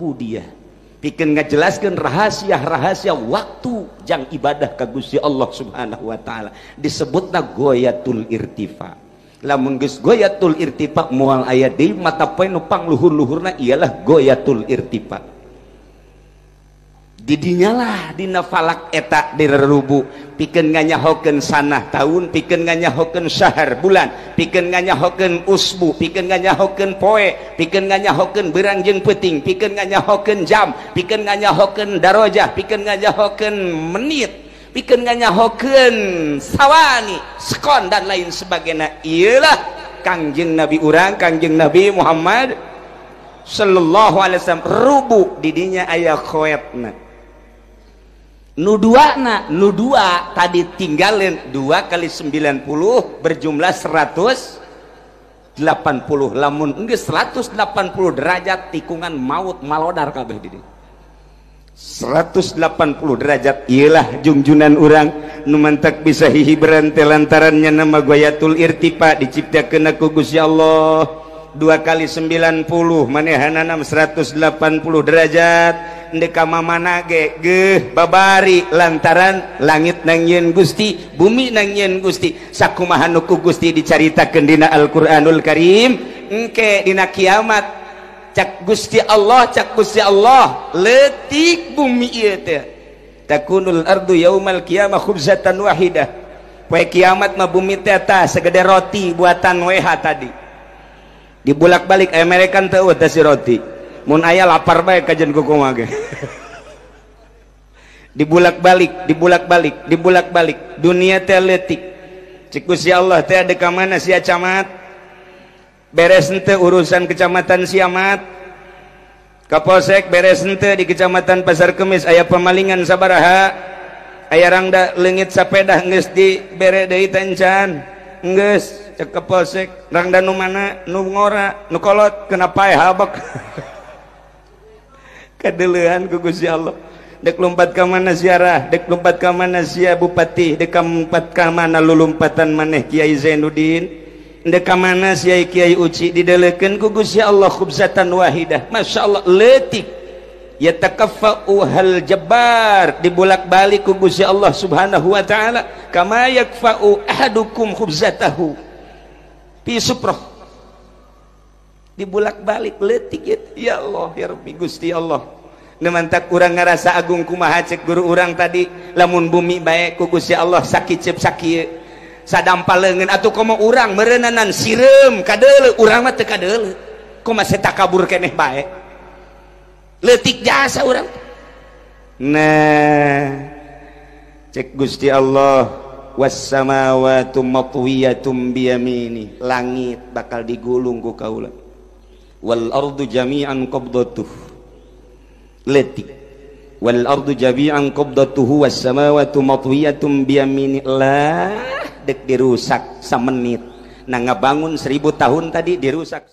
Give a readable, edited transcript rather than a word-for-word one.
ubudiyah pikeun ngajelaskeun rahasia-rahasia waktu jang ibadah ka Gusti Allah Subhanahu wa taala disebutna goyatul irtifa. Lamun geus goyatul irtifa moal aya deui mata poe nu pangluhur-luhurna ialah goyatul irtifa. Didinyalah dina falak eta direrubu pikeun nganyahokeun sanah tahun, pikeun nganyahokeun syahar bulan, pikeun nganyahokeun usbu, pikeun nganyahokeun poe, pikeun nganyahokeun beurang jeung peuting, pikeun nganyahokeun jam, pikeun nganyahokeun darajah, pikeun nganyahokeun menit, pikeun nganyahokeun sawani, sekon dan lain sebagainya. Iyalah Kangjeng Nabi urang, Kangjeng Nabi Muhammad sallallahu alaihi wasallam rubu didinya aya khoetna. Nu dua na, nu dua tadi tinggalin 2 kali 90 berjumlah 180. Lamun geus 180 derajat tikungan maut malodar kabeh di dieu. 180 derajat iyalah jungjunan urang nu mantak bisa hihiberan teh lantarannya nama goyatul irtifa diciptakeun ku Gusti Allah. 2 kali 90 manehanana 180 derajat ndek ka mamana ge geuh babari lantaran langit nangieun Gusti, bumi nangieun Gusti. Sakumaha nu ku Gusti dicaritakeun dina Al-Qur'anul Karim engke dina kiamat cak Gusti Allah, cak Gusti Allah leutik bumi ieu teh takunul ardu yaumal qiyamah khubzatan wahidah. Poe kiamat mah bumi teh tah segede roti buatan WH tadi dibulak-balik aya merekan teu eueuh teh si roti mun aya lapar bae kajen kukumaha ge. Dibulak-balik, dibulak-balik, dibulak-balik dunia teh leutik. Cek Gusti Allah teh ada ka mana sia camat beres henteu urusan kecamatan Siamat, Kapolsek beres henteu di kecamatan Pasar Kemis aya pemalingan sabaraha, aya rangda leungit sapedah geus dibere deui teh encan geus. Cek Kapolsek rangda nu mana nu ngora nu kolot kenapa paeh habek. Kadeleuhan ku Gusti Allah dek lompat ka mana ziarah, dek lompat ka mana sia bupati, dek lompat ka mana lulumpatan maneh Kiai Zainuddin, dek ka mana sia Kiai Uci, didelekeun ku Gusti Allah khubzatan wahidah. Masya Allah leutik yatakaffa'u hal jabbar dibulak-balik ku Gusti Allah Subhanahu wa taala kama yakfa'u ahadukum khubzatahu fi suprah dibulak-balik leutik ya Allah ya Rabbi Gusti Allah. Nu mantak urang ngarasa agung kumaha cek guru urang tadi lamun bumi bae ku Gusti Allah sakiceup sakieu sadampal leungeun atuh komo urang meureunnanan sireum kadeuleu urang mah teu kadeuleu kumaha masih takabur keneh bae leutik jasa urang. Nah cek Gusti Allah was-samawatu matwiyatum biyamini, langit bakal digulung ku kaula, wal ardu jami'an qabdatuh leutik, wal ardu jami'an qabdatuhu was samawatu matwiyatum biyamini. Lah dek dirusak samenit, nah ngabangun 1000 tahun tadi dirusak.